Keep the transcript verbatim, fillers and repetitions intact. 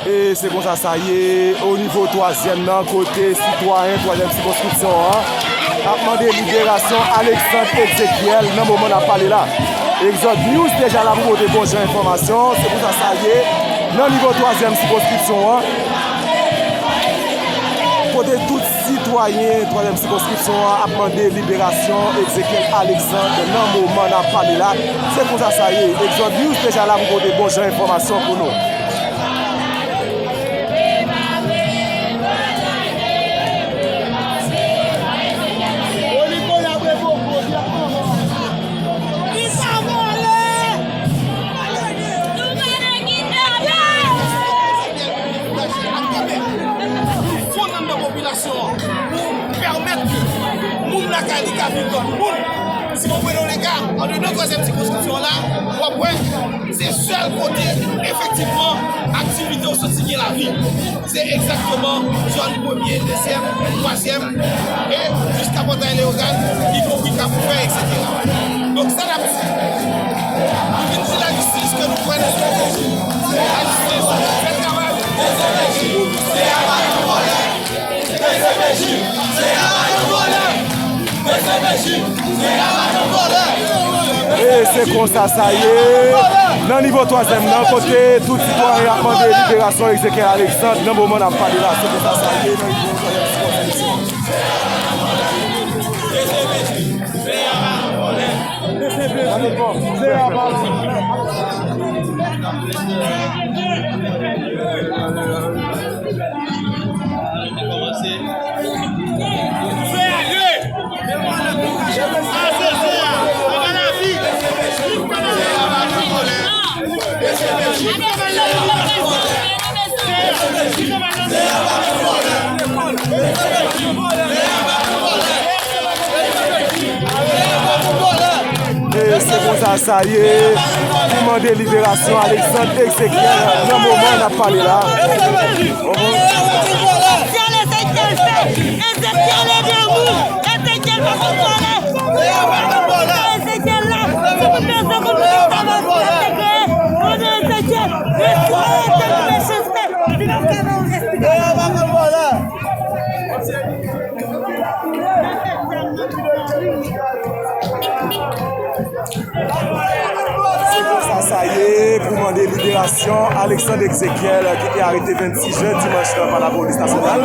E se konsa sa ye, o nivo twazyèm nan, kote sitwayen twazyèm sikonskripsyon an ap mande liberasyon Alexandre Ezekiel nan moman n ap pale la. Exode News deja la pou pote bon jan enfòmasyon. Se konsa sa ye nan nivo twazyèm sikonskripsyon an, kote tout sitwayen twazyèm sikonskripsyon an ap mande liberasyon Ezekiel Alexandre nan moman n ap pale la. Se konsa sa ye. Exode News deja la pou pote bon jan enfòmasyon pou nou. Fon anndan popilasyon an pou pèmèt ke moun lakay li ka viv kòm moun. Si w pran le ka, andedan twazyèm sikonskripsyon an la, w ap wè se sèl kote efektivman aktivite yo soti gen lavi. Se egzakteman zòn premye, dezyèm, twazyèm, e jiska Pòtay Leyogàn, ipopi Kafoufèy, etsetera. Donk, sa n ap di, nou vin di lajistis ke nou kwè nan estrateji. Lajistis, fè travay ou. E se konsa sa ye nan nivo twazyèm nan, kote tout sitwayen ap mande liberasyon Ezekiel Alexandre nan moman n ap pale la. Se konsa sa ye nan nivo twazyèm sikonskripsyon. E se konsa sa ye pou mande liberasyon Alexandre Ezekiel nan moman n ap pale la. Ezekiel, Ezekiel, Ezekiel, Ezekiel, Ezekiel la, si nou bezwen konn nou travay pou nou te kreye, konnen Ezekiel, restore tèt mechanste, epi nou ka ba w respè. Se konsa sa ye pou mande liberasyon Alexandre Ezekiel ki te arete vennsis jen dimanch lan pa lapolis nasyonal.